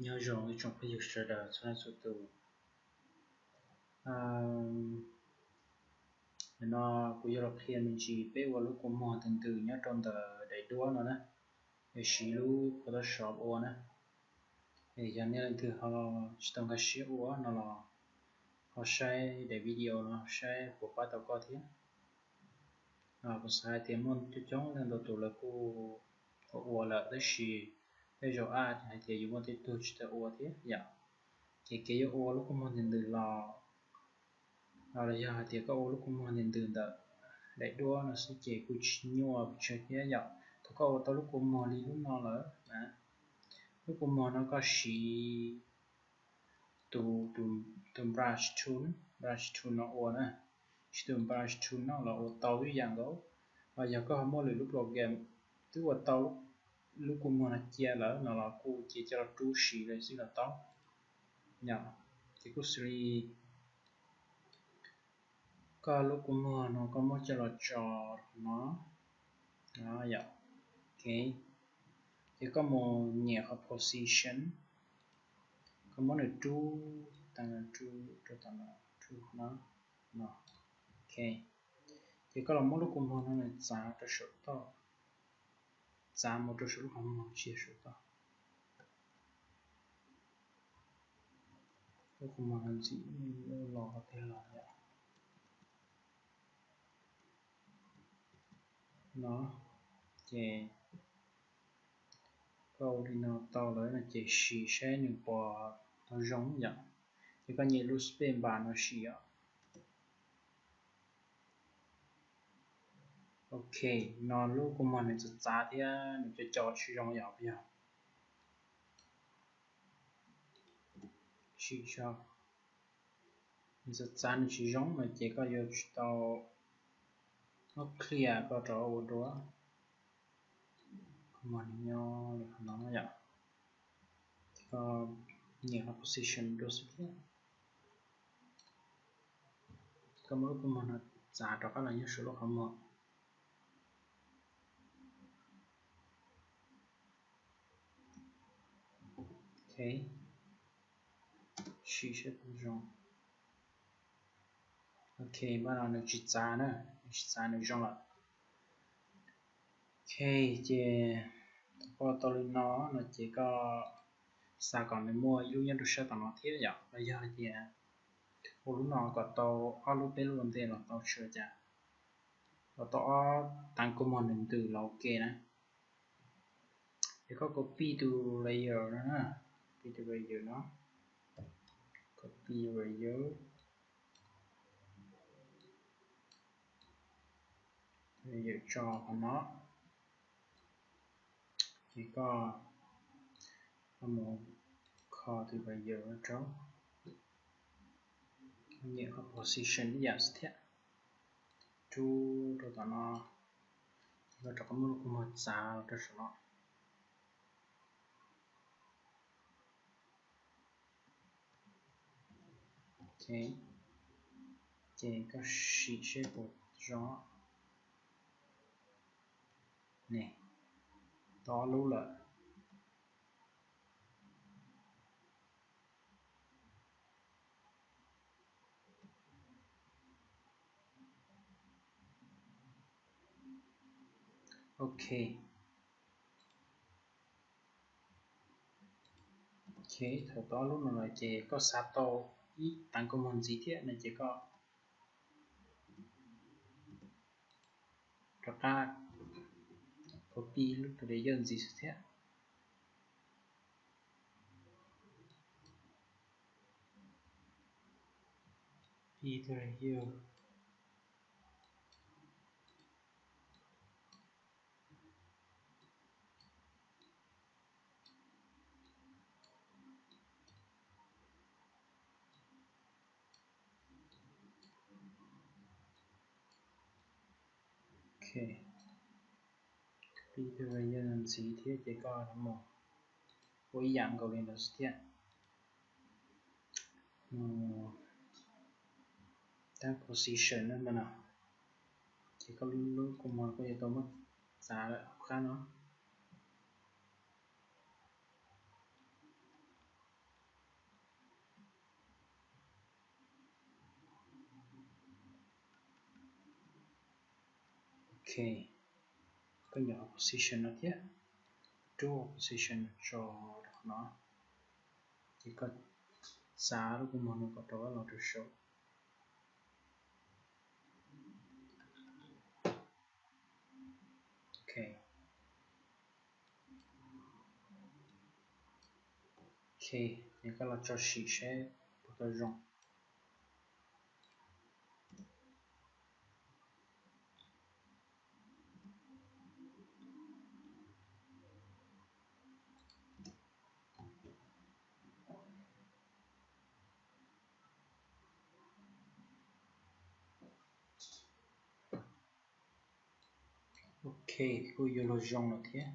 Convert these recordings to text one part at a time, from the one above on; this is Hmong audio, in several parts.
Nyob zoo ib tsoom phooj ywg sawv daws txhua leej txhua tus. Nim no kuv yuav los qhia me ntsis peb ua lub kua muag ntws ntws nyob rau ntawm daim duab no na, es siv lub Photoshop ua na. Es yog nej leej twg ho tsis tau nkag siab ua no los ho saib daim video no saib puas pab tau koj thiab. Kuv xav hais tias muaj coob coob leej ntau tus lawv kuj ua ua lawm tab sis tej zaum hais tias yuav muaj tej tug tsis tau ua thiab yom. Ces kev yuav ua lub kua muag ntws ntws los, los yog hais tias koj ua lub kua muag ntws ntws ntawm daim duab no xwb ces kuj tsis nyuaj pes tsawg thiab yom. Thaum koj ua tau lub kua muag li lub no lawm na, lub kua muag no koj siv tus, tus brush tool, brush tool no ua na, siv tus brush tool no los ua tau ib yam nkaus. Los yog koj ho muaj lwm lub program twb ua tau lub kua muag no cia lawm no los kuj cia coj los rub siv lawm xwb los tau. Ces kuj xws li koj lub kua muag no koj muab coj los tso no, yom, ok. Ces koj mus nyem qhov position, koj muab nws rub, rub rau tom no, rub no, no, ok. Ces koj los muab lub kua muag no nws txav rau saum toj, txav mus rau saum lub qhov muag tsis yog saum toj. Lub kua muag no ntxim los qhov twg los yom. No, ces koj ua li no tau lawm no ces sim saib nws puas tau zoo yom. Ces koj nyem lub space bar no sim yom. Ok, no lub kua muag nws txav txav thiab nws co co tsis zoo yom, puas yog? Sim tso, nws txav txav nws tsis zoo no ces koj yuav tsum tau muab clear koj rov ua dua. Kua muag nws nyob li qhov no yom. Koj nyem qhov position dua xwb thiab. Koj muab lub kua muag no txav rov qab los nyob saum lub qhov muag. Ok, sim saib puas zoo. Ok, npaj no nws tsis txav na, nws tsis txav, nws zoo lawm. Ok, ces koj tau li no no ces koj xav kom nws muaj ib lub nyob rau sab tom no thiab yom, los yog hais tias ua lub no kom tau ob lub peb lub ua ntej los tau tsis ua cas, los tau ob tav kua muag ntws ntws los ok na. Ces koj copy tus layer no na, copy tus layer no, copy layer, layer tso qhov no. Ces koj mus kho tus layer rau, nyem qhov position ib yam xwb thiab, rub rau tom no, ces koj rov qab muab lub kua muag txav los rau saum no. Ok, ces koj sim seb puas zoo. Ne, tau ob lub lawm. Ok, ok, thaum tau ob lub no lawm ces koj xav tau ib tav kua muag ntxiv thiab no ces koj rov qab copy lub tus layer ntxiv xwb thiab. Copy tus layer. Ok, copy tus layer ntxiv thiab ces koj mus ua ib yam nkaus li ntawd xwb thiab. Tab position no, ces koj lub kua muag koj yuav tau muab txav lawm qab no. Ok, koj nyom position no thiab, rub position tso rau qhov no, ces koj txav lub kua muag no kom rov qab los rau saud. Ok, ok, ces koj los tso sim saib puas tau zoo. Ok, kuj yuav luag zoo lawm thiab.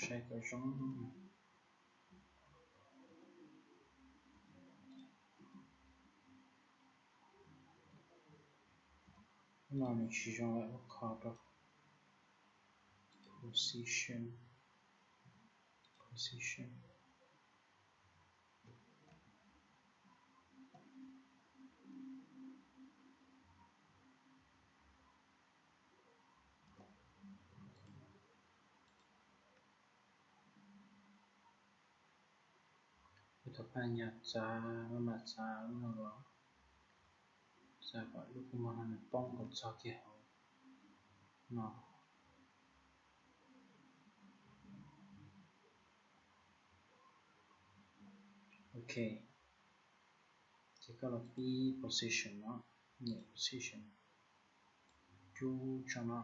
Saib kom zoo. No nws tsis zoo lawm, ua kho rau position, position. Kuv tau pab nyas txav, maj mam txav lub no los, txav kom lub kua muag no nws poob kom txog kiag hauv no. Ok, ces koj los pib position no, nyem position, rub tso no,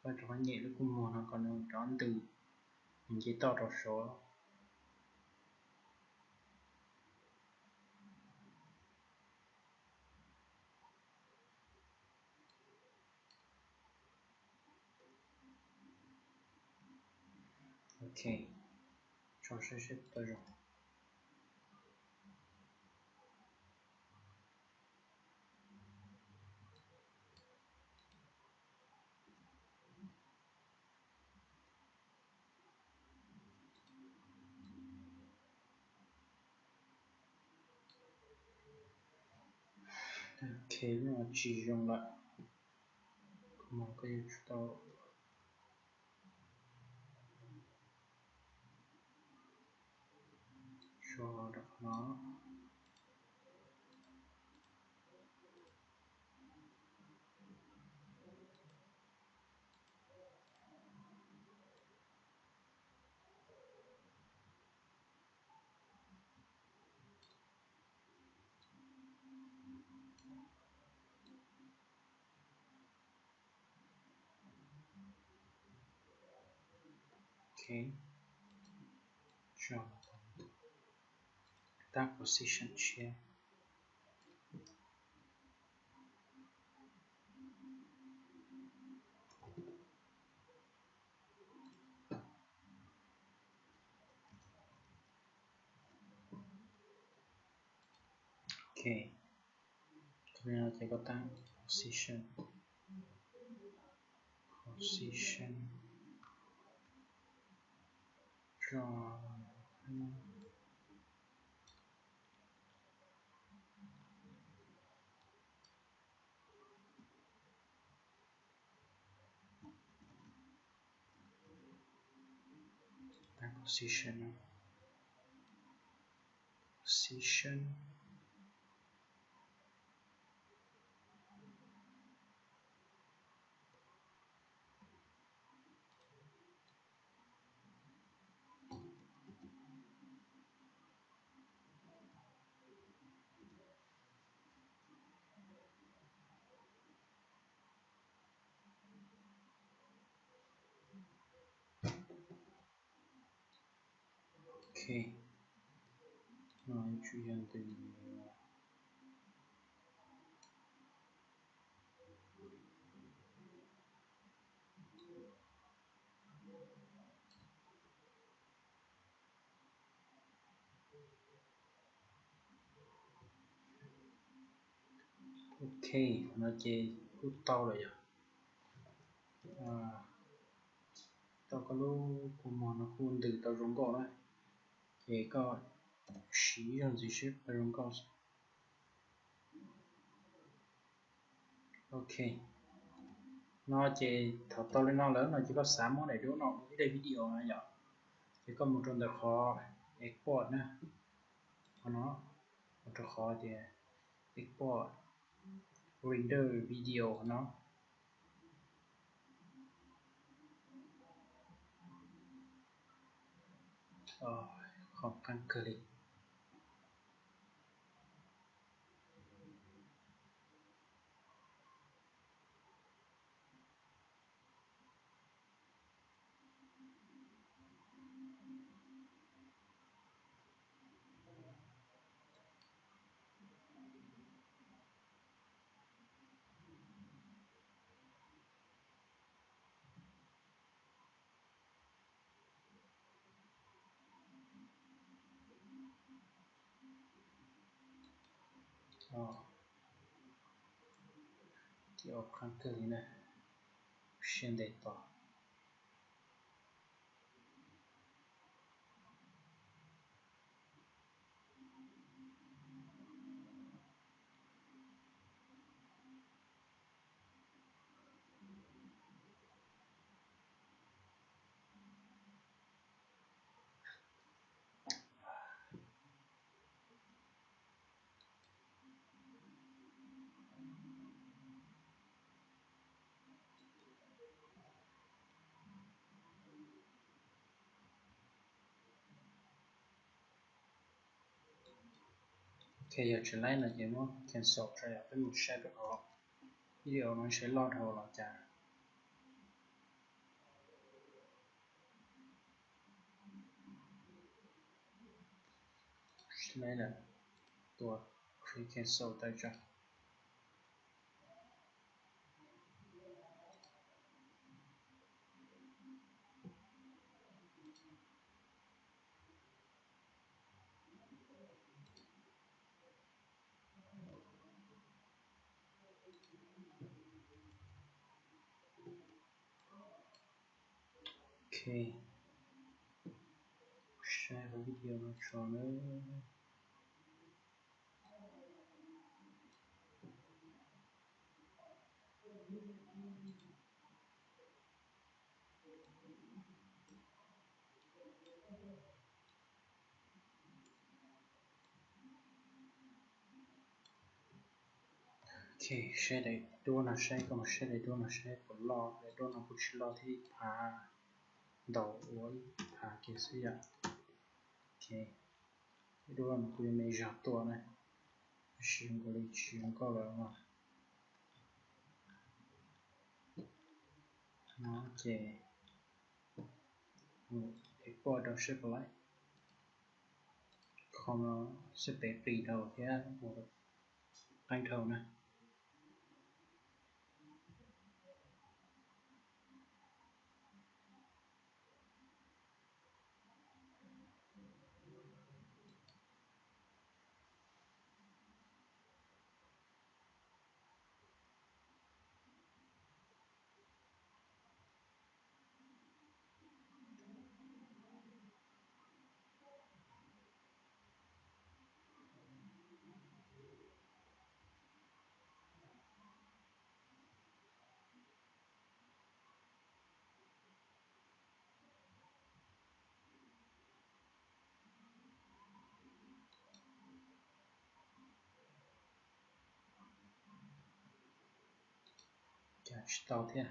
koj rov qab nyem lub kua muag no kom nws rov ntws, nws nce toj rau saud. Ok, tso saib seb tau zoo. Ok, lub no tsis zoo lawm, kuv mus koj yuav tsum tau tso rau qhov no. Ok, tso tab position tshiab. Ok, li no ces koj tab position, position, tso tab position, position. Ok, no yuav tsum yog ntws. Ok, no ces kuj tau lawm yom. tau koj lub kua muag no kuj ntws tau zoo nkauj na, ces koj siv ib zaug ntxiv seb puas zoo nkauj. Ok, no ces thaum tau li no lawm no ces koj xav muab daim duab no ua ib daim video no yom, ces koj mus rau ntawm qhov export na, qhov no, mus rau qhov tias export render video no. Qhov qab kawg li. Qhov qab kawg li na, siab ntev tos. Ok, yog tsis laib no ces muab cancel tso, yog peb mus saib rau qhov video no saib loj dhau los cas. Laib lawm, tua click cancel tawm tso. Ok, saib qhov video no tso nawb. Ok, saib daim duab no saib, koj mus saib daim duab no saib puas loj, daim duab no kuj tsis loj thiab, ib phav ntaus ua ib phav kiag xwb yom. Ok, daim duab no kuj yuav me zog tuaj na, tab sis nkaus li tsis zoo nkauj lawm no. No ces export rau saib puas laib. Qhov no xwb pem plis dhau thiab ua qeeb dhau na. Cas tsis tau thiab.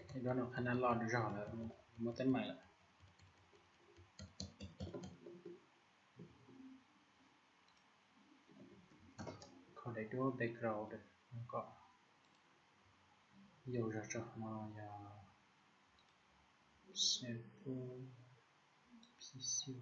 Daim duab no qhab nab loj zog lawm, muab teeb meem lawm. Kho daim duab background kom yau zog tso, no yog sample pixel.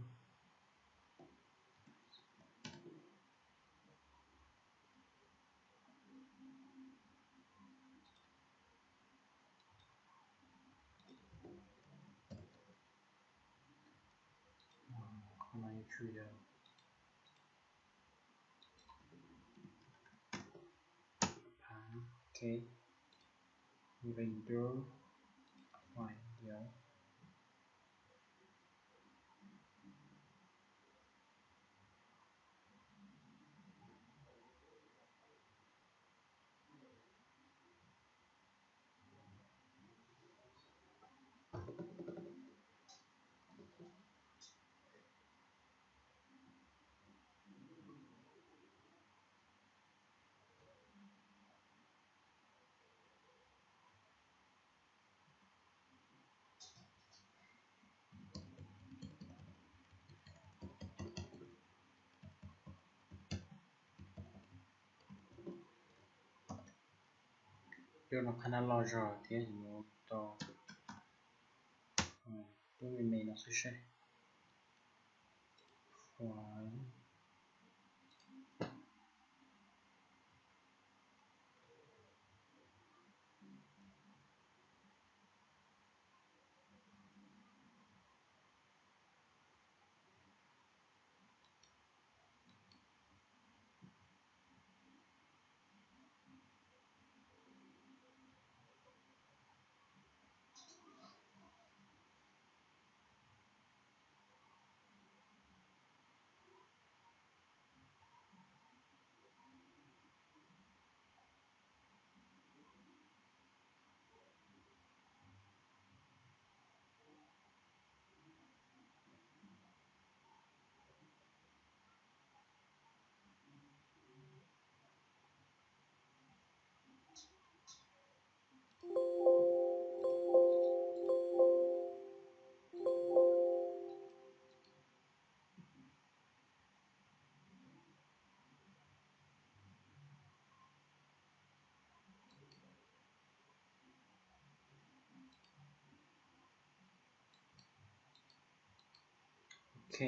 Qhov no yuav tsum yog phav, ok, render, apply. Yog. Cov no qhov no loj zog thiab, yuav tau pub me me no xwb seb. Ok,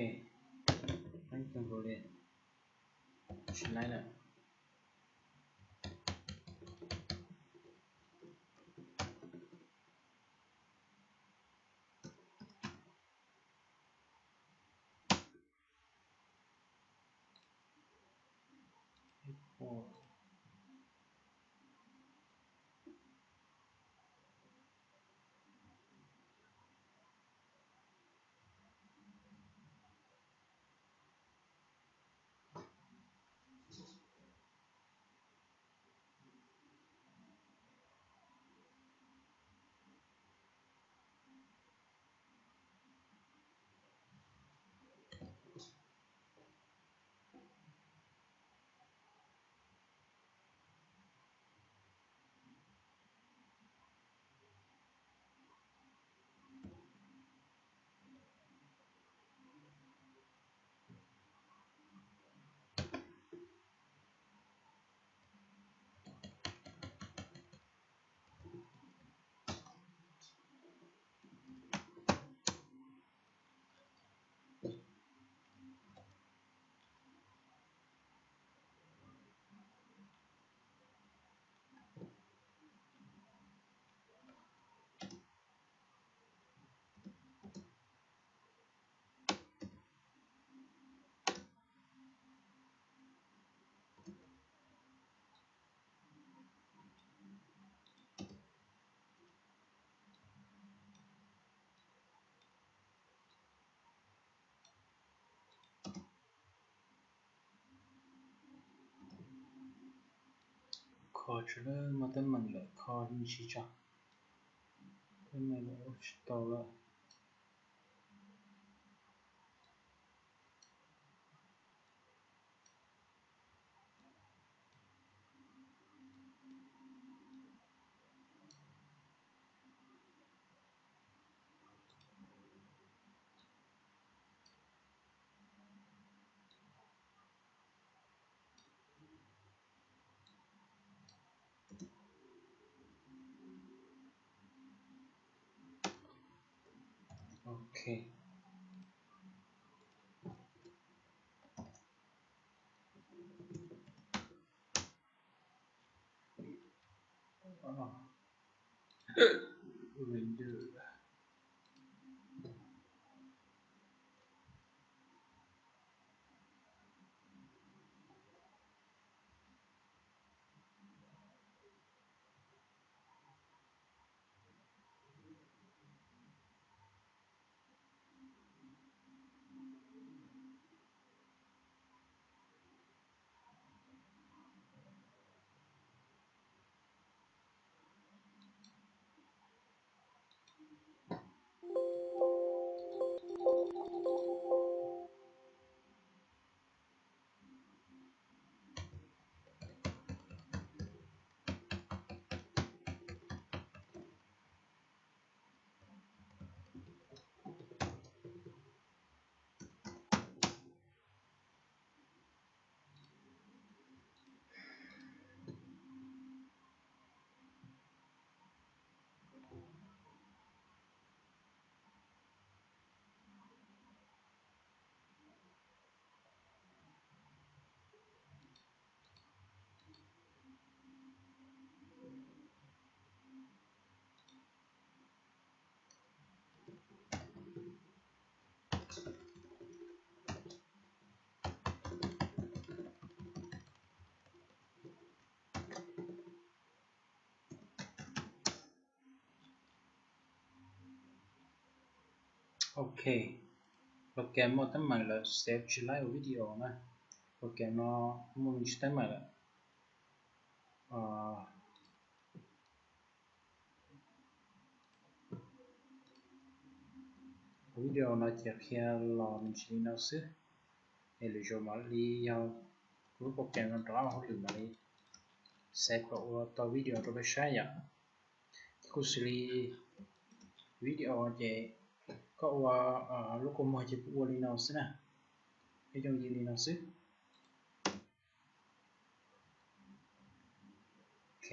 tsis laib lawm. Kho tsis lawm, muaj teeb meem lawm, kho me ntsis tso. Teeb meem lawm ua tsis tau lawm. Ok. Render. Ok, program muaj teeb meem lawm, save tsis laib ua video na. Program no muaj me ntsis teeb meem lawm. Ua video no ces qhia los me ntsis li no xwb. Es lwm zaus mam li yog kuv lub program no rov qab ua hauj lwm mam li save kom ua tau video rau peb saib yom. Ces kuj xws li video ces koj ua lub kua muag ces kuv ua li no xwb na, peb yooj yim li no xwb. Ok,